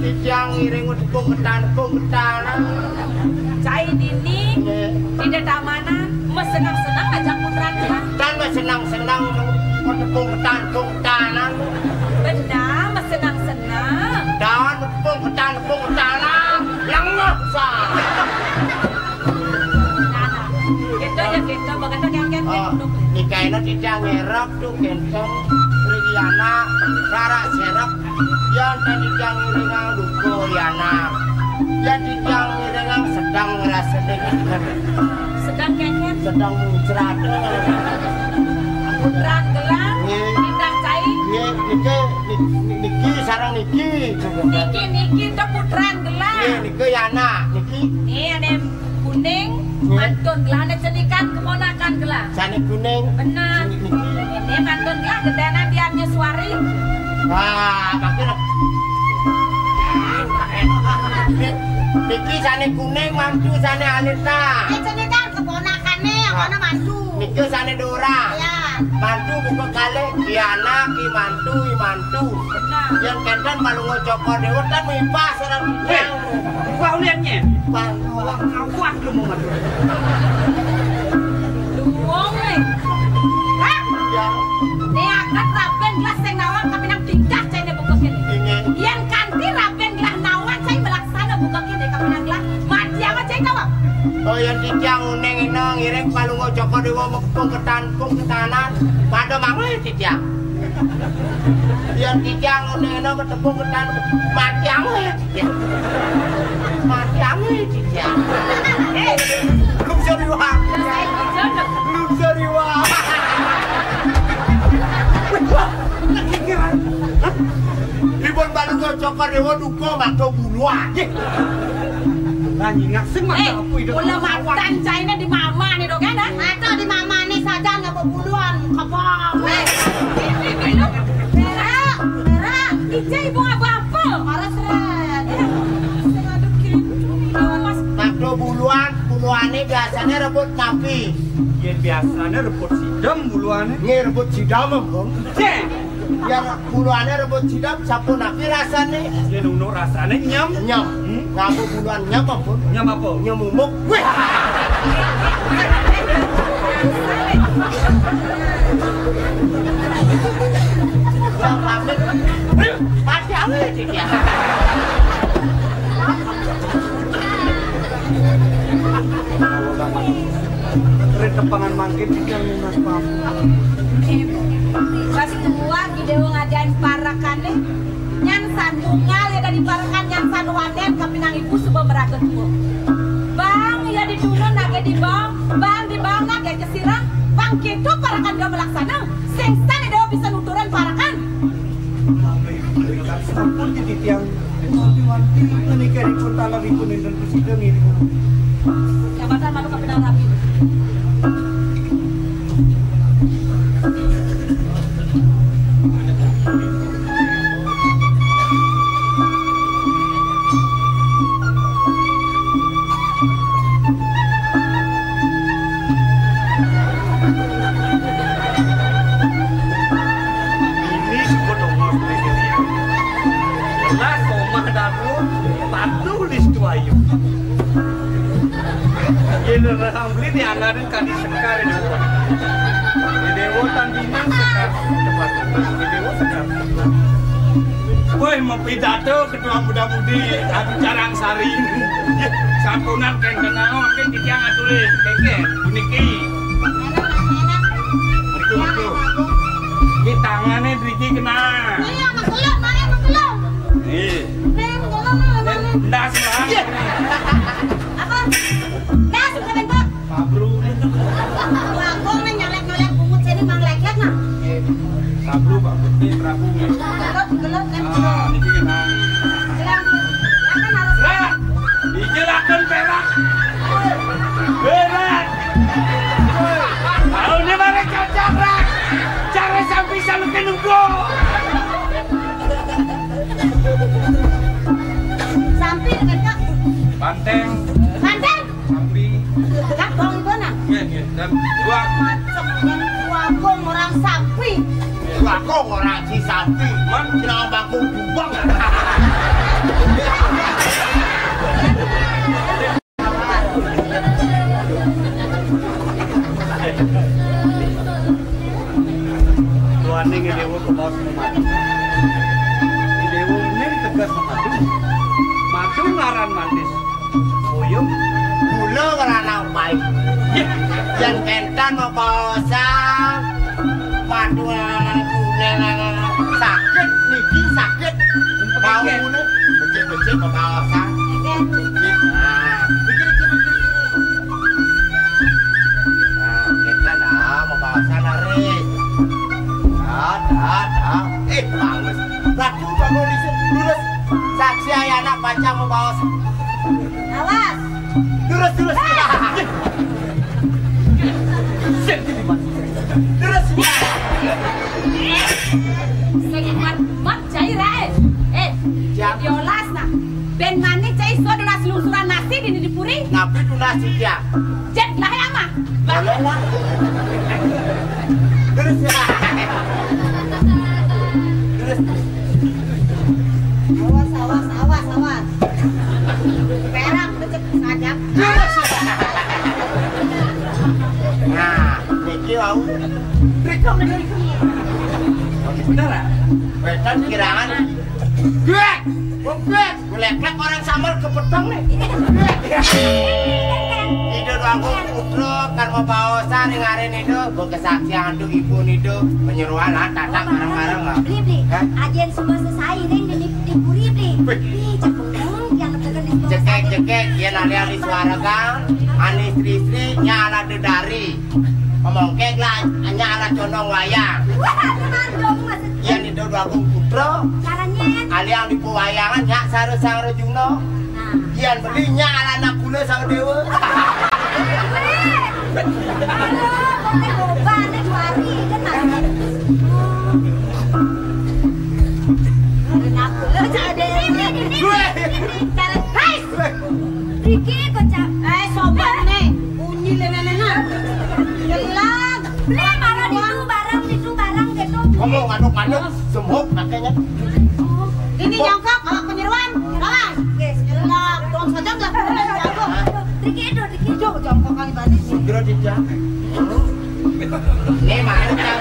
Titiang ngiring tepung ketan, tepung ketan. Cai dini, nggih, di dedamanan, mesenang-senang ajak putran gelah. Tan mesenang-senang, tepung ketan, tepung ketanan. Benar, mesenang-senang. Tan tepung ketan, tepung ketanan. Lengah, san. Nah, nah. Gitu ya, gitu. Begitu kénkén, oh, kénkén. Nikaina titiang ngerep tuh, kénten. Rigiana, rara serep. Yén titiang ngiringang duka yana. Yén titiang ngiringang sedeng ngrasa dingin. Sedeng kénkén? Sedeng muncrat. Putran gelah, nggih, nitah cai. Nggih, niki, ni-, ni-, niki sareng niki. Niki, niki, to putran gelah. Nggih, niki yana, niki. Nih, ada kuning, nggih, mantun gelah, ada cenikan keponakan gelah. Sané kuning. Bener. Niki. Ini mantun gelah gedénan diamnya suari. Wah, makin. Niki sané kuning mantu sané alit ta. Eh, cenikan keponakané yang mana mantu? Niki sané Dora. Iya. Mantu buka kalih, Diana, Ki Mantu, I Mantu. Bener. Yang kénten malunga Cokor Déwa kan mimpas orang. Wéh, wah uliannya. Wah, wah, wah, belum mau. Luwung, eh. Hah? Ya. Né angkat rabén gelah sing nawang kapining tingkah cainé buka kéné. Inggih. Yén kanti rabén gelah nawang cai melaksana buka kéné kapining gelah. Mati apa cai nawang? Oh, yén titiang uning ina ngiring palungguh Cokor Déwa mekepung ketan, pung ketanan. Pada manguh titiang. Yén titiang uning ina ketepung ketan, mati anguh. Mati anguh titiang. Eh, lungsur iwang. Lungsur iwang. Lungsur iwang. Wah, lagi ngeran. Hah? Ipun Palungguh Cokor Déwa duka mata buluan. Yé. Lah nyingak sing mata apa itu? Mula matan cainé di mamané dong kan, ah? Mata di mamané saja nggak bebuluan, kebang. Eh, ini, ini, ini. Berak, berak. Ijai ibu apa-apa. Marah seret. Sing aduk gitu. Mas. Makdo buluan, buluané biasané rebut napi? Yén biasané rebut sidem buluané. Nggih, rebut sidem, Bung. Cék. Yén buluané rebut sidem, sapunapi rasané? Yén unuk rasané nyem. Nyem. Hmm? Ngapa buluan nyem apa? Nyem apa? Nyem umuk. Wéh. Lah, pamit. Ayo, pati awé, Cik, ya. Ri tepangan mangkin titiang nunas pamit. Pas keluar di Déwa ngadain parekané, nyan san tunggal ya dari parekan, nyan san wadén kapining ibu suba maraga tua. Bang ya ditulun nagé di bang, bang di bang nagé kesirah, bang kéto parekan Déwa melaksana, sing san Déwa bisa nuturin parekan. Sampun jadi tiang wanti-wanti menikahipun taleripun enten presiden ini. Jabatan malu kapital rapi. Ini sebut ongos beli diri. Jelas omah dapur patuh listu ayu. Ini rehang beli dianggarin kadi sekar ini. Di Dewa Tandiman sekar. Di Dewa sekar. Woi, mau pidato Ketua Muda Mudi, anu Carang Sari. Santunan kenten naon, mangkin titiang aturin. Kengke, puniki. Puniki, puniki. Ini tangannya driki kena. Iya, makelok, mana makelok? Iya. Nih, makelok, mana? Ndas lah. Iya. Apa? Ndas, bukan bentuk. Sabru. Bagong nih nyolek-nyolek bungut sini Mang Leklek nah. Nggih. Sabru, Pak Gusti Prabu nggih. Gelap, gelap, kan. Ah, niki nggih, Mang. Gelap. Lah kan harus. Lah, dijelakan perak. Berat. Kalau ini mah cocok, Rak. Cara sampai selalu kenunggu. Sampai, Kak. Banteng. Banteng. Sampi. Lah, bang ibu nah. Nggih, nggih. Dan dua. Macam yang wakong orang sampi. Wakong orang si sampi. Man, kira bakung jubang. Tuan ini dewa kebos madu. Dewa ini tegas madu. Madu ngaran manis. Uyuh. Gula ngrana upai. Yén kénten mabaosan, madu anak-anak gula anak-anak sakit, niki sakit. Bau ngono, becik-becik mabaosan. Becik. Nah, iki, iki, iki. Nah, kénten ah, mabaosan laris. Dah, dah, dah. Eh, bagus. Ratu bangun dhisik, lurus. Saksi ayana pacang mabaos. Awas. Terus, terus. Terus. Sing kuat, kuat, cai rae. Eh, ya. Diolas nah. Ben manik cai iso nunas lungsuran nasi di, di puri. Napi tunas ya? Jet lah ya mah. Lah, lah, lah. Terus ya. Terus. Awas, awas, awas, awas. Perang becek sajak. Nah, niki wau. Rikam, rikam. Bener, ah? Wetan kirangan. Grek! Wong grek! Leklek orang samar kepeteng nih. Ida doang putra kan mau baosan ning arene ida, mbok kesaksian tuh ibu nido penyeruan lah, tatap bareng-bareng lah. Beli, beli. Hah? Ajen semua selesai ning di, di puri, beli. Wih. Ih, cek bengong, yang ketekan di semua. Cekek, cekek, yen ali-ali suara kan, ani istri-istri, nya ala dedari. Pemongkek lah, nya ala condong wayang. Wah, teman dong, maksud. Yen itu dua putra. Caranya? Ali yang di pewayangan, nya sare sang Rejuna. Nah. Yen beli nya ala anak gula sang dewa. Halo, kok teh boba, teh juari, kan maksudnya. Anak gula, cak ada. Ini, ini, ini. Cara, guys. Iki kocak. Eh, sobat nih, bunyi lena-lena. Gelap. Beli malah itu barang, itu barang gitu. Ngomong ngaduk-ngaduk, sembok makanya. Ini nyongkok, kalau penyeruan, awas. Gelap, dong saja gelap. Dikit, dikit. Jongkok kali balik. Segera dijak. Ini mana?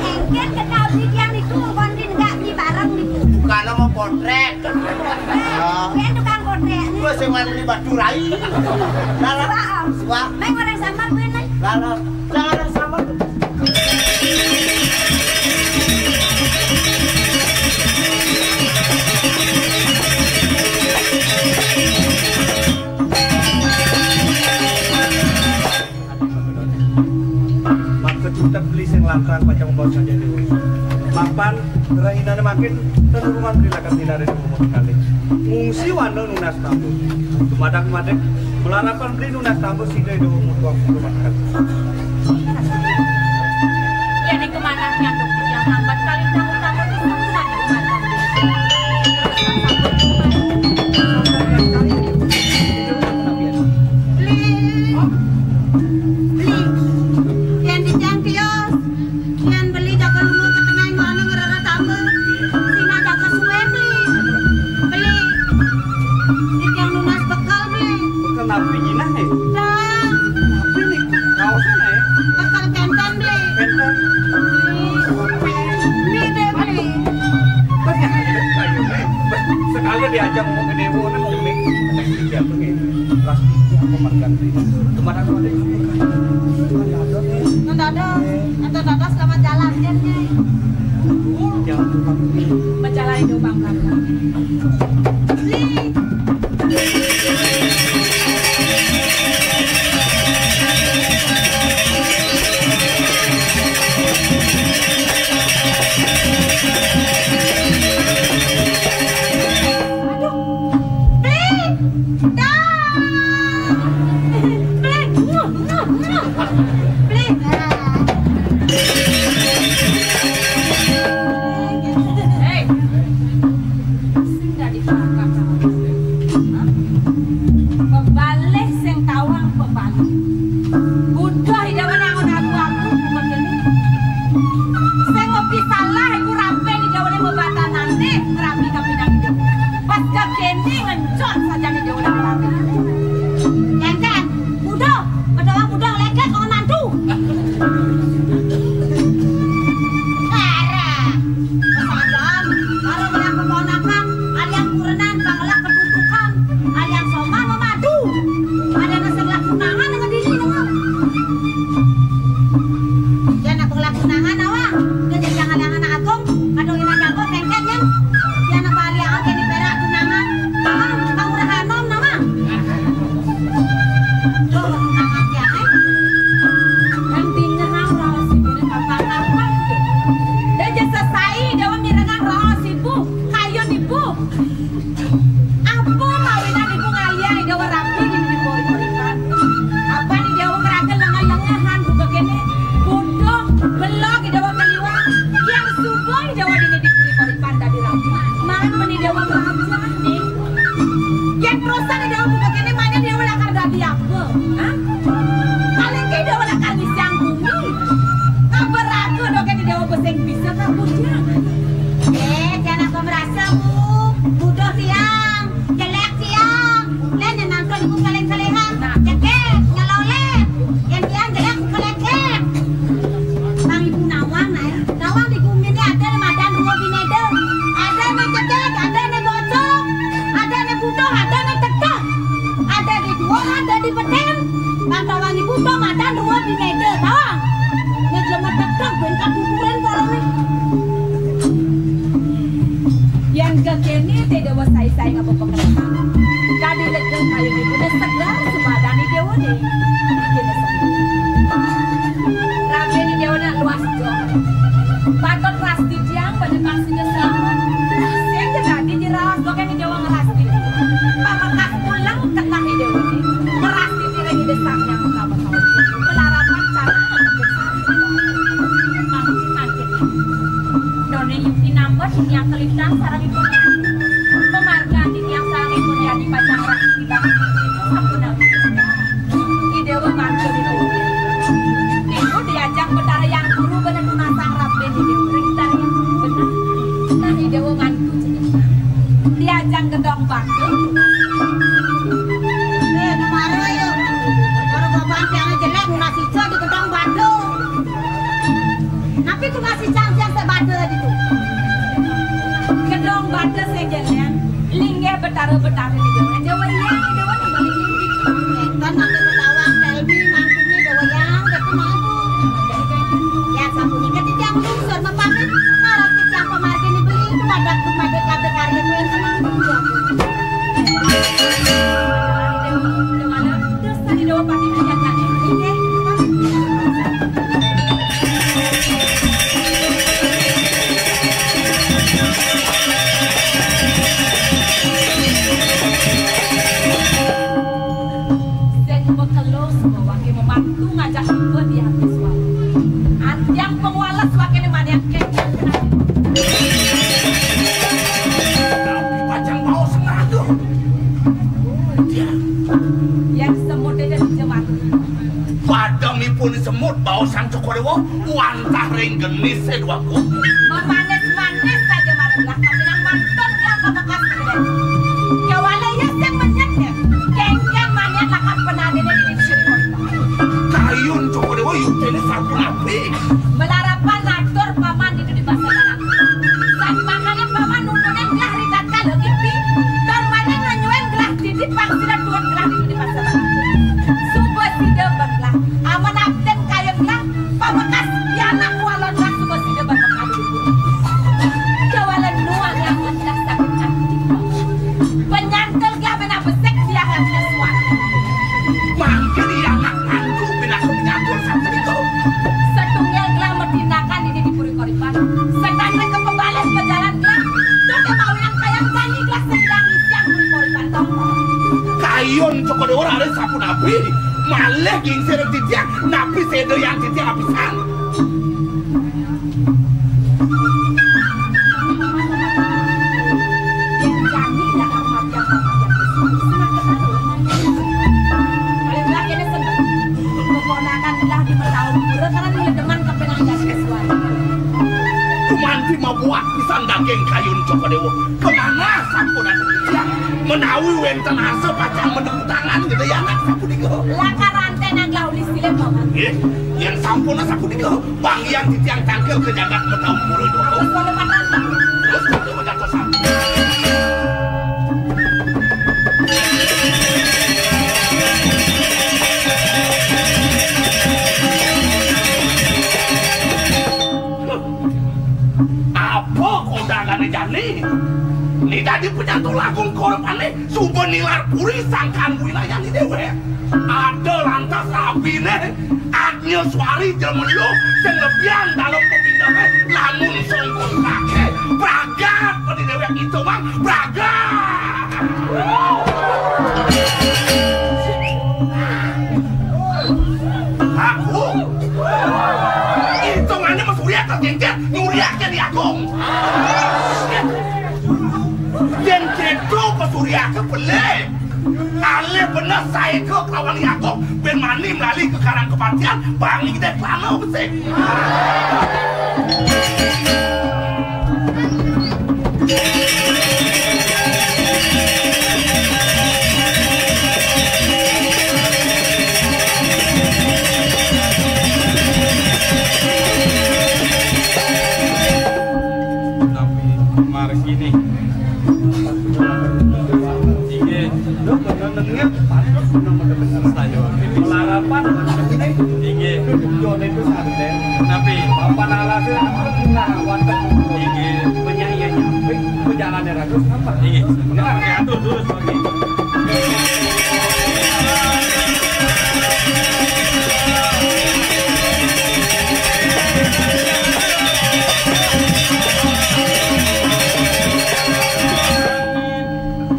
Engken kekal di tiang itu, kon di enggak di barang itu. Bukan mau potret. Kan tukang potret. Gua sing beli batu rai. Lalu, wah. Main orang samar gue nih. Lalu, jangan orang samar. Maksud Tet beli sing lantrang pacang mabaos ngajahin Déwa. Mapan rahinané mangkin tenurungan beli lakar tindak ring umur kalih. Ngungsi wana nunas tambur. Dumadak madeg, malarapan beli nunas tambur sida Ida Wong Mutuak Purwakan. Yén ing kemanakan duk titiang sambat kalih tambur-tambur di sangguan di rumah. Beli. Beli. Yén titiang tios. Yén beli jaga lunga ka tengahing wana ngrereh tamba. Sinah jaga suwé, beli. Beli. Titiang nunas bekel, beli. Bekel napi jinah, é? Dah. Napi né? Kaosé, é? Bekel kénten, beli. Kénten. Beli. Kopi. Mie deh, beli. Bes, ya, ayo, ayo, é. Bes, sekali diajak ngomong gedé, ngomong mie. Kata yang diajak, beli. Plastik apa margan ini? Kemana tuh ada yang suka? Ada, ada. Nggak ada. Atau dados selamat jalan, Jen, Nyai. Jangan lupa. Menjalani lubang belakang. Aduh. Bling. Dah. Bling. Muah, muah, muah. Bling. Hei. Sing dadi kelakar. Hah? Pebalih sing tawang pebalih. Buduh Ida Wong angon aku-aku buka kéné. Sing ngopi salah iku rampén Ida Wong bebatanan deh, rapi kapining Ida Wong. Pas kéné ngencot saja Ida Wong rampén. Kénkén, buduh, kedua buduh leket sama mantu. Kara. Kesadaan, karo ngeliat keponakan, alian kurenan, pangelak ketutukan, alian somah memadu. Ada nasi ngeliat tunangan dengan diri, dengan. Yén aku ngeliat tunangan, awang. Dia jadi jangan-jangan agung, kadung ina jago, kénkén, yén. Yén apa alian, kéné perak tunangan. Awang, kamu rahanom, nama? Duh, tunangan, ya, é. Kan dingerang raos ibuné kapan-kapan. Dia jasa sai, dia mirengang raos ibu, kayun ibu. Apa mawinan ibu ngaliang Ida Wong rabi dini di puri-puripan? Apa Ida Wong ngraga lengah-lengahan buka kéné? Bodoh, belog Ida Wong kaliwat. Yang subuh Ida Wong dini di puri-puripan dadi rabi. Man men Ida Wong raja nih. Yén terusan Ida Wong buka kéné, manya Ida Wong lakar dadi apa? Hah? Paling ké Ida Wong lakar ngisiang bumi. Kabar aku dok Ida Wong sing bisa kabujang. Eh, jangan apa merasa, Bu. Buduh tiang, jelek tiang. Lén nonton ibu kaleng-kalengan. Nah. Cekek, nyeloleh. Yén tiang jelek, buka leket. Bang ibu nawang, nah, ya. Nawang di guminé ada né madan rua binéda. Ada né cedek, ada né bocok, ada né butuh, ada né teteh. Ada di dua, ada di peteng. Bang nawang ibu tuh madan rua binéda, tawang. Né jelema teteh, bén kaduduran koroné. Yén gegené té Déwa sai-sai ngapa pekerjaan. Kadi lega kayun ibuné segar, sebadané Déwané. Gegené segar. Rabiné Déwané luas jor. Patut rasti tiang pada kasihnya selamat. Sing tadi diraos, bukan Déwa ngerasti. Pamekas pulang kenah Déwané. Ngerasti diri di desa yang utama. Pelarapan cara. Mangkin, mangkin. Done yukti nambet yang kelintang sarang ipun. Pemargan yang sarang ipun ya di pacang rah. Sampun. Ida Wong mantu itu. Ibu diajak Betara Yang Guru bener tunasang rabbin ini. Betara Yang Guru bener. Nah, Ida Wong mantu. Diajak gedong batu. Eh, kemara ya. Kalau bapak yang jelek, nasi di gedong batu. Napi tugas icang tiang sebada ditu? Gedong bada sing jelen, linggih betara-betara di Jawa. Jawa iya, Jawa nang balik mimpi. Enten mangke Betawang, Telmi, mangkune Jawa yang, gitu mangku. Ya, sampun inget titiang lungsur mapamit, ngaras titiang pamargine beli, dumadak dumadak kabeh karya kuwi semangku. Terus tadi Jawa pati inggih. Yang penguales wakene manian kengken. Tapi pacang baos sengaja. Yang semut aja dijemati. Pademipun semut baos Sang Cokor Dewa wantah ring genise duaku. Memanis-manis saja marep lah, tapi nang mantun lah pamekas gedé. Kewala ya sing menyet ya. Kengken manian lakar penadene di sini. Kayun Cokor Dewa yuktene sapunapi? Malarapan atur paman di basa. Sat mangkane paman nuntune gelah ri tatkala ngipi, tur mane ngenyuin gelah titipan sira tuun gelah di basa. Suba sida bergelah, amun abten kayun gelah, pamekas pianak walon gelah suba sida bergelah. Jawalen nuan yang menjelaskan hati. Penyantel gelah bena besek dia hatinya suan. Mangkin iya anak mantu pinaka penyantel sapunika. Setunggal gelah matindakan dini di Puri Koripan. Setanda ke pembalas pejalan gelah. Dadi mawinan kayang jani gelah sedang isian Puri Koripan tongkol. Kayun Cokor Dewa raris sapunapi? Malih gingsir titiang napi seda yang titiang apisan. Keponakan lah di Metaun Pura karena demen kepenangan suara. Kumanti mabuat pisan daging kayun Cokor Dewa. Kemana sampun ada menawi wenten asa pacang menepuk tangan gedé anak sapunika. Lakar ranten nang gelah uli silih, Paman. Nggih, yen sampun sapunika, Panggihan titiang tangkil ke jagat Metaun Pura. Terus pada patah. Terus pada patah. Apa kodangane jani? Ni dadi penyantul agung korepane suba nilar puri sangkan wilayah ni dewek. Ada lantas rabine, Agnya Suari jelema liya sing lebihan dalem pepindahe lamun songkon kake pragat pati dewek itu mang pragat. Aku hitungane mesurya kejengket nyuriake di agung. Yen keto pesuryake pelih. Alih bener saeka kelawan Yakub ben mani melali ke karang kepatian, bang gedé kelana besik. Tapi margi nih. Inggih. Lho, bener nengep, patut bener-bener saya. Pelarapan, inggih. Jone itu santen. Tapi, apa nalase, nah, wonten. Inggih. Penyanyi nyampe, pejalane ratus apa? Inggih. Bener, ya, atur terus, Pak.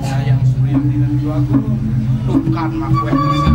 Sayang Surya tidak juaku, tukang makuet bisa.